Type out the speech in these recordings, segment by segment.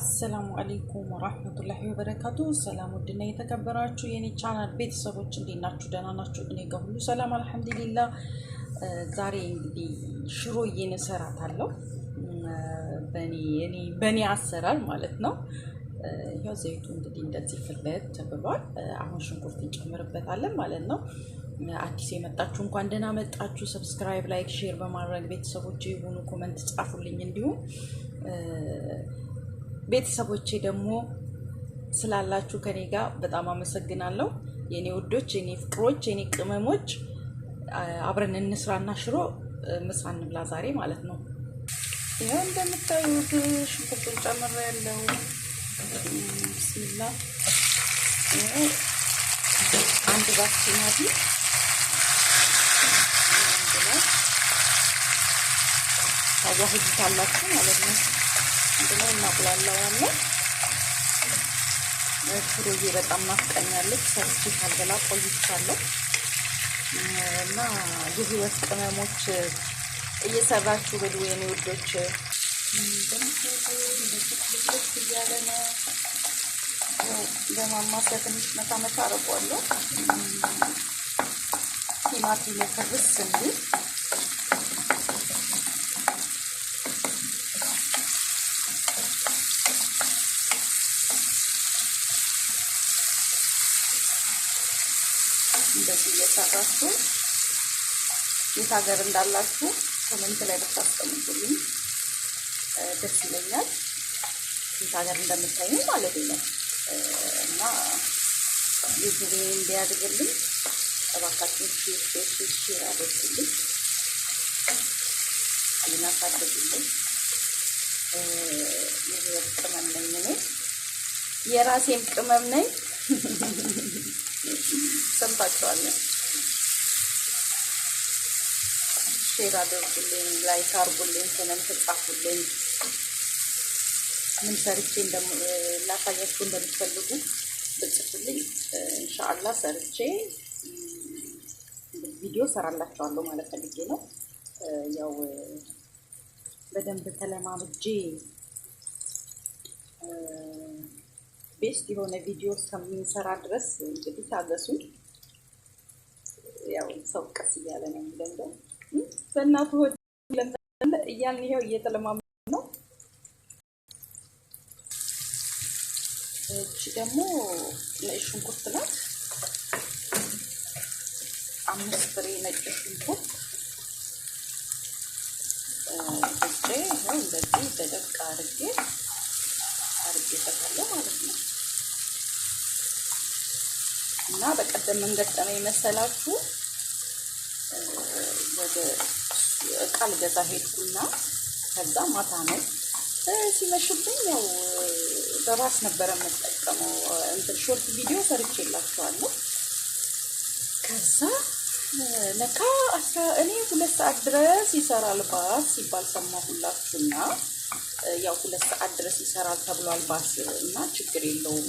السلام عليكم ورحمة الله وبركاته። ሰላም ውድና የተከበራችሁ የኔ ቻናል ቤተሰቦች እንዴት ናችሁ? ደህና ናችሁ? እኔ ጋር ሁሉ ሰላም الحمد لله። ዛሬ እንግዲህ ሽሮዬን እሰራታለሁ በኔ አሰራር ማለት ነው። ያው ዘይቱ እንግዲህ እንደዚህ ፍለት ብሏል። አሁን ሽንኩርት እንጨምርበታለን ማለት ነው። አዲስ የመጣችሁ እንኳን ደህና መጣችሁ። Subscribe፣ like፣ share በማድረግ ቤተሰቦቼ የሆኑ comment ጻፉልኝ። እንዲሁም ቤተሰቦቼ ደግሞ ስላላችሁ ከኔ ጋር በጣም አመሰግናለሁ። የኔ ውዶች፣ የኔ ፍቅሮች፣ የኔ ቅመሞች አብረን እንስራና ሽሮ ምሳ እንብላ ዛሬ ማለት ነው። ይኸው እንደምታዩት ሽንኩርቱን ጨምሬያለሁ። بسم الله። አንድ ባስ ቲማቲም ታዋህዱታላችሁ ማለት ነው። አንድ ላይ እናቁላለዋለን። ሽሮዬ በጣም ናፍቀኛለች። ሰርቼ ሳልበላ ቆይቻለሁ እና የህይወት ቅመሞች እየሰራችሁ ብሉ የኔ ውዶች። እንደዚህ እያለ ነው። በማማሰያ ትንሽ መታ መታ አደርገዋለሁ። ቲማቲሙ ፍርስ እንዲል እንደዚህ እየሰራችሁ የት ሀገር እንዳላችሁ comment ላይ ብታስቀምጡልኝ ደስ ይለኛል። የት ሀገር እንደምታዩ ማለት ነው። እና ዩቱብ እንዲያድግልኝ እባካችሁ share share share አድርጉልኝ፣ እናሳድጉልኝ። የህይወት ቅመም ነኝ እኔ፣ የራሴም ቅመም ነኝ። ሰምታችኋል። Share አድርጉልኝ፣ like አድርጉልኝ፣ comment ጻፉልኝ። ምን ሰርቼ ላሳያችሁ እንደምትፈልጉ ብጽፉልኝ إن شاء الله ሰርቼ ቪዲዮ ሰራላችኋለሁ ማለት ፈልጌ ነው። ያው በደንብ ተለማምጄ best የሆነ ቪዲዮ እስከምንሰራ ድረስ እንግዲህ ታገሱ። ያው ሰው ቀስ እያለ ነው የሚለምደው። በእናቱ ሆድ እያልን ይኸው እየተለማመድን ነው። እቺ ደግሞ ነጭ ሽንኩርት ናት። 5 ፍሬ ነጭ ሽንኩርት ፍጬ ይኸው እንደዚህ ደቀቅ አድርጌ አድርጌበታለሁ ማለት ነው። እና በቀደም ምን ገጠመኝ መሰላችሁ? ወደ እቃ ልገዛ ሄድኩና ከዛ ማታ ነው ሲመሽብኝ፣ ያው በባስ ነበረ የምጠቀመው። እንትን short ቪዲዮ ሰርቼላችኋለሁ። ከዛ ለካ እኔ 2 ሰዓት ድረስ ይሰራል ባስ ሲባል ሰማሁላችሁና ያው 2 ሰዓት ድረስ ይሰራል ተብሏል ባስ እና ችግር የለውም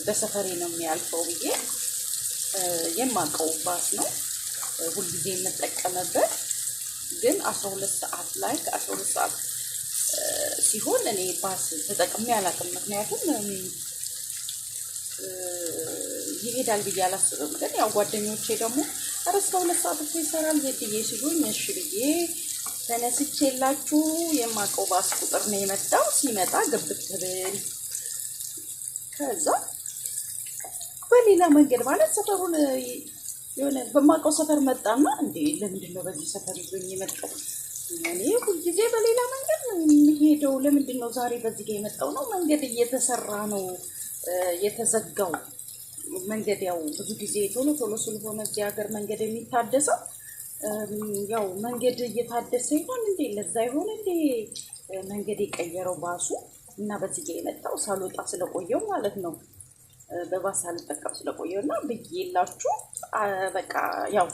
በሰፈሬ ነው የሚያልፈው ብዬ የማውቀው ባስ ነው ሁልጊዜ የምጠቀምበት። ግን 12 ሰዓት ላይ ከ12 ሰዓት ሲሆን እኔ ባስ ተጠቅሜ አላውቅም። ምክንያቱም ይሄዳል ብዬ አላስብም። ግን ያው ጓደኞቼ ደግሞ ኧረ እስከ 2 ሰዓት እኮ ይሰራል ዜድዬ ሲሉኝ እሺ ብዬ ተነስቼላችሁ የማውቀው ባስ ቁጥር ነው የመጣው። ሲመጣ ግብት ብል ከዛ በሌላ መንገድ ማለት ሰፈሩን የሆነ በማውቀው ሰፈር መጣና እንዴ ለምንድን ነው በዚህ ሰፈር ይዞኝ የመጣው? እኔ ሁልጊዜ በሌላ መንገድ ነው የሚሄደው። ለምንድን ነው ዛሬ በዚህ ጋር የመጣው? ነው መንገድ እየተሰራ ነው የተዘጋው መንገድ። ያው ብዙ ጊዜ ቶሎ ቶሎ ስለሆነ እዚህ ሀገር መንገድ የሚታደሰው ያው መንገድ እየታደሰ ይሆን እንዴ? ለዛ ይሆን እንዴ መንገድ የቀየረው ባሱ? እና በዚህ ጋር የመጣው ሳልወጣ ስለቆየው ማለት ነው። በባስ ሳልጠቀም ስለቆየው እና ብዬላችሁ በቃ ያው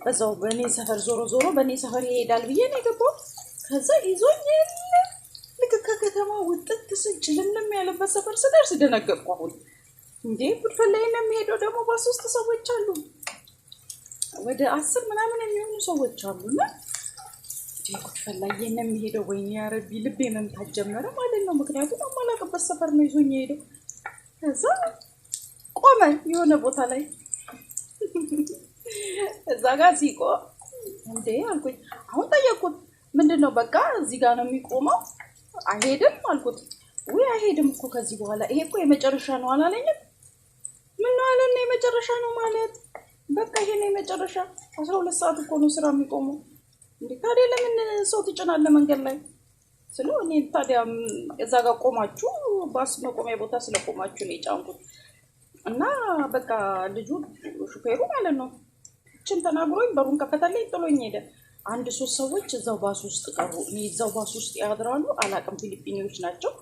በዛው በእኔ ሰፈር ዞሮ ዞሮ በእኔ ሰፈር ይሄዳል ብዬ ነው የገባው። ከዛ ይዞኝ የለ ልክ ከከተማ ውጥት ስል ጭልምልም ያለበት ሰፈር ስደርስ ደነገጥኩ። አሁን እንዴ ጉድፈላ ነው የሚሄደው ደግሞ ባስ ውስጥ ሰዎች አሉ፣ ወደ 10 ምናምን የሚሆኑ ሰዎች አሉ። እና እንዴ ጉድፈላ የት ነው የሚሄደው? ወይኔ يا ربي ልቤ መምታት ጀመረ ማለት ነው። ምክንያቱም የማላውቅበት ሰፈር ነው ይዞኝ የሄደው። ከዛ ቆመ የሆነ ቦታ ላይ እዛ ጋር ሲቆም እንዴ አልኩኝ። አሁን ጠየቅኩት፣ ምንድን ነው በቃ እዚህ ጋር ነው የሚቆመው አይሄድም አልኩት። ውይ አይሄድም እኮ ከዚህ በኋላ ይሄ እኮ የመጨረሻ ነው አላለኝም። ምን ነው አለና የመጨረሻ ነው ማለት በቃ ይሄ ነው የመጨረሻ። 12 ሰዓት እኮ ነው ስራ የሚቆመው። እንዴ ታዲያ ለምን ሰው ትጭናለህ መንገድ ላይ ስለው፣ እኔ ታዲያ እዛ ጋር ቆማችሁ ባስ መቆሚያ ቦታ ስለቆማችሁ ነው የጫንኩት። እና በቃ ልጁ ሹፌሩ ማለት ነው ችን ተናግሮኝ በሩን ከፈተልኝ፣ ጥሎኝ ሄደ። አንድ ሶስት ሰዎች እዛው ባስ ውስጥ ቀሩ። እኔ እዛው ባስ ውስጥ ያድራሉ አላቅም፣ ፊሊፒኒዎች ናቸው።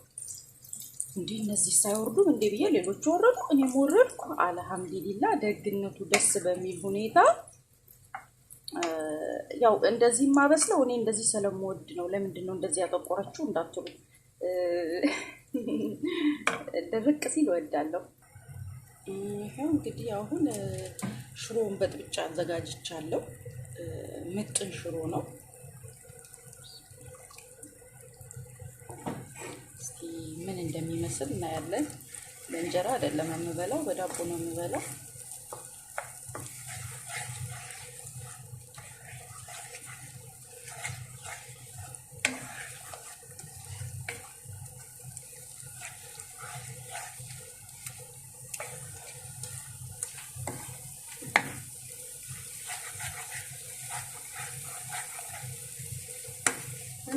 እንዴ እነዚህ ሳይወርዱም እንዴ ብዬ ሌሎቹ ወረዱ፣ እኔም ወረድኩ። አልሐምዱሊላ ደግነቱ ደስ በሚል ሁኔታ ያው እንደዚህ የማበስለው እኔ እንደዚህ ስለምወድ ነው። ለምንድን ነው እንደዚህ ያጠቆረችው እንዳትሉ፣ ድርቅ ሲል እወዳለሁ። ይኸው እንግዲህ አሁን ሽሮውን በጥብጫ አዘጋጅቻለሁ። ምጥን ሽሮ ነው። እስኪ ምን እንደሚመስል እናያለን። በእንጀራ አይደለም የምበላው፣ በዳቦ ነው የምበላው።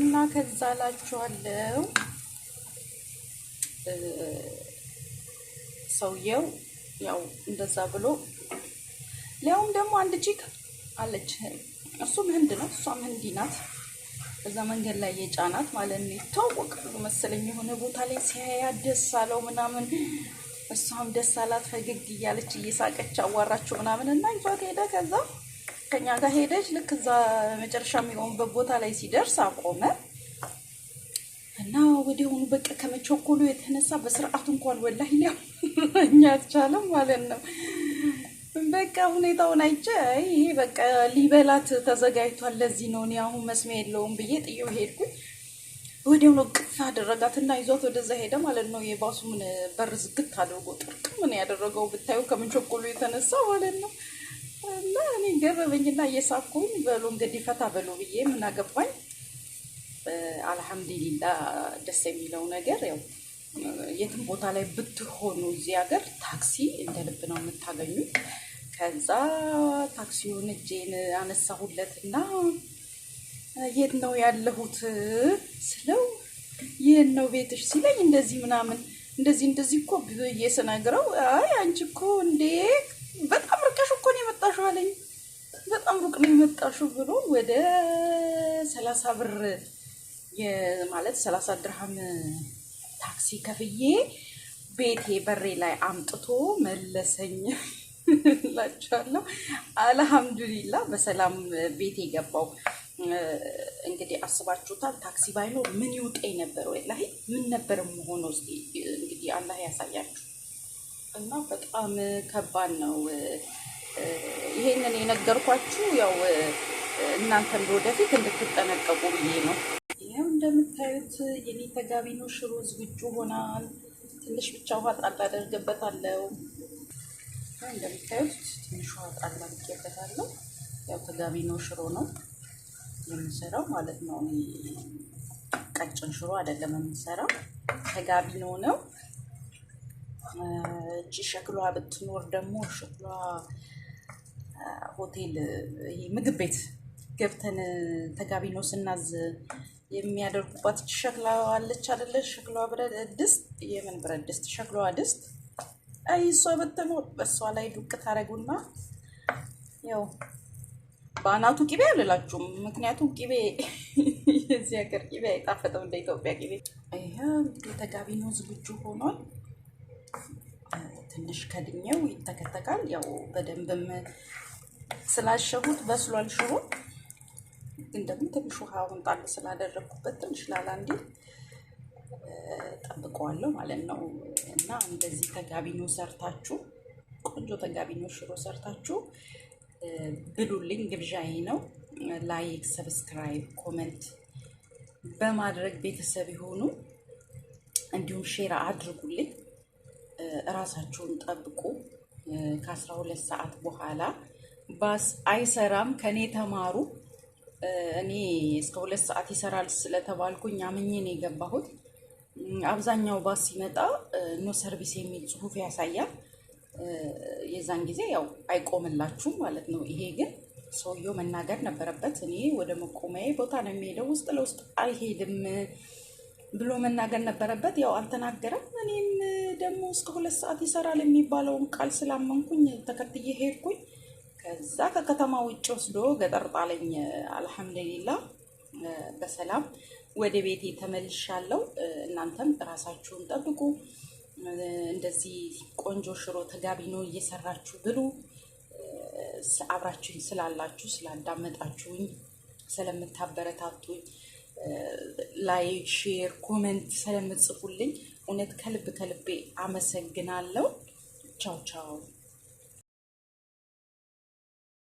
እና ከዛ እላችኋለሁ ሰውየው ያው እንደዛ ብሎ ሊያውም ደግሞ አንድ chick አለች። እሱም ህንድ ነው፣ እሷም ህንዲ ናት። በዛ መንገድ ላይ የጫናት ማለት ነው። ይተዋወቃሉ መሰለኝ የሆነ ቦታ ላይ ሲያያት ደስ አለው ምናምን፣ እሷም ደስ አላት። ፈገግ እያለች እየሳቀች አዋራችው ምናምን እና ይዟት ሄደ። ከዛ ከኛ ጋር ሄደች። ልክ እዛ መጨረሻ የሚቆምበት ቦታ ላይ ሲደርስ አቆመ እና ወዲያውኑ በቃ ከመቸኮሉ የተነሳ በስርዓቱ እንኳን ወላሂ ሊያወራኝ አልቻለም ማለት ነው። በቃ ሁኔታውን አይቼ ይሄ በቃ ሊበላት ተዘጋጅቷል፣ ለዚህ ነው እኔ አሁን መስሚያ የለውም ብዬ ጥዬው ሄድኩኝ። ወዲያውኑ ቅፍ አደረጋትና ይዟት ወደዛ ሄደ ማለት ነው። የባሱን በር ዝግት አድርጎ ጥርቅም ነው ያደረገው ብታዩ ከመቸኮሉ የተነሳ ማለት ነው። እና እኔ ገረመኝና እየሳኩኝ በሉ እንግዲህ ፈታ በሉ ብዬ ምን አገባኝ። አልሐምዱሊላ ደስ የሚለው ነገር ያው የትም ቦታ ላይ ብትሆኑ እዚህ ሀገር ታክሲ እንደ ልብ ነው የምታገኙት። ከዛ ታክሲውን እጄን አነሳሁለትና የት ነው ያለሁት ስለው ይህን ነው ቤትሽ ሲለኝ እንደዚህ ምናምን እንደዚህ እንደዚህ እኮ ብዬ ስነግረው አይ አንቺ እኮ እንዴ በጣም ርቀሽ እኮ ነው የመጣሽው አለኝ። በጣም ሩቅ ነው የመጣሽው ብሎ ወደ 30 ብር ማለት 30 ድርሃም ታክሲ ከፍዬ ቤቴ በሬ ላይ አምጥቶ መለሰኝ እላችኋለሁ። አልሐምዱሊላ በሰላም ቤቴ ገባው። እንግዲህ አስባችሁታል። ታክሲ ባይኖር ምን ይውጠኝ ነበር? ወላሂ ምን ነበር የምሆነው? እስኪ እንግዲህ አላህ ያሳያችሁ። እና በጣም ከባድ ነው። ይሄንን የነገርኳችሁ ያው እናንተም ወደፊት እንድትጠነቀቁ ብዬ ነው። ይኸው እንደምታዩት የኔ ተጋቢኖ ሽሮ ዝግጁ ሆናል። ትንሽ ብቻ ውሃ ጣል አደርግበታለሁ። እንደምታዩት ትንሽ ውሃ ጣል አድርጌበታለሁ። ያው ተጋቢኖ ሽሮ ነው የምሰራው ማለት ነው። እኔ ቀጭን ሽሮ አይደለም የምሰራው፣ ተጋቢኖ ነው። እቺ ሸክሏ ብትኖር ደግሞ ሸክሏ ሆቴል ይሄ ምግብ ቤት ገብተን ተጋቢኖ ስናዝ የሚያደርጉባት ሸክላ አለች አይደለ? ሸክሏ ብረት ድስት፣ የምን ብረት ድስት? ሸክሏ ድስት። አይ እሷ ብትኖር በእሷ ላይ ዱቅ ታደርጉና ያው በአናቱ ቂቤ አልላችሁም፣ ምክንያቱም ቂቤ የዚህ ሀገር ቂቤ አይጣፍጥም እንደ ኢትዮጵያ ቂቤ። ይሄ እንግዲህ ተጋቢኖ ዝግጁ ሆኗል። ትንሽ ከድኘው ይተከተካል። ያው በደንብም ስላሸሁት በስሏል ሽሮ። ግን ደግሞ ትንሽ ውሃ አሁን ጣል ስላደረግኩበት ትንሽ ላላ እንዲል ጠብቀዋለሁ ማለት ነው። እና እንደዚህ ተጋቢኖ ሰርታችሁ ቆንጆ ተጋቢኖ ሽሮ ሰርታችሁ ብሉልኝ፣ ግብዣዬ ነው። Like፣ subscribe፣ comment በማድረግ ቤተሰብ የሆኑ እንዲሁም share አድርጉልኝ። እራሳችሁን ጠብቁ። ከ12 ሰዓት በኋላ ባስ አይሰራም። ከኔ ተማሩ። እኔ እስከ 2 ሰዓት ይሰራል ስለተባልኩኝ አምኜ ነው የገባሁት። አብዛኛው ባስ ሲመጣ no service የሚል ጽሁፍ ያሳያል። የዛን ጊዜ ያው አይቆምላችሁም ማለት ነው። ይሄ ግን ሰውየው መናገር ነበረበት። እኔ ወደ መቆሚያዬ ቦታ ነው የሚሄደው፣ ውስጥ ለውስጥ አይሄድም ብሎ መናገር ነበረበት። ያው አልተናገረም። እኔም ደግሞ እስከ 2 ሰዓት ይሰራል የሚባለውን ቃል ስላመንኩኝ ተከትዬ ሄድኩኝ። ከዛ ከከተማ ውጭ ወስዶ ገጠር ጣለኝ። አልሐምዱሊላ በሰላም ወደ ቤቴ ተመልሻለሁ። እናንተም እራሳችሁን ጠብቁ። እንደዚህ ቆንጆ ሽሮ ተጋቢኖ እየሰራችሁ ብሉ። አብራችሁኝ ስላላችሁ፣ ስላዳመጣችሁኝ፣ ስለምታበረታቱኝ፣ like፣ share፣ comment ስለምትጽፉልኝ እውነት ከልብ ከልቤ አመሰግናለሁ። ቻው ቻው።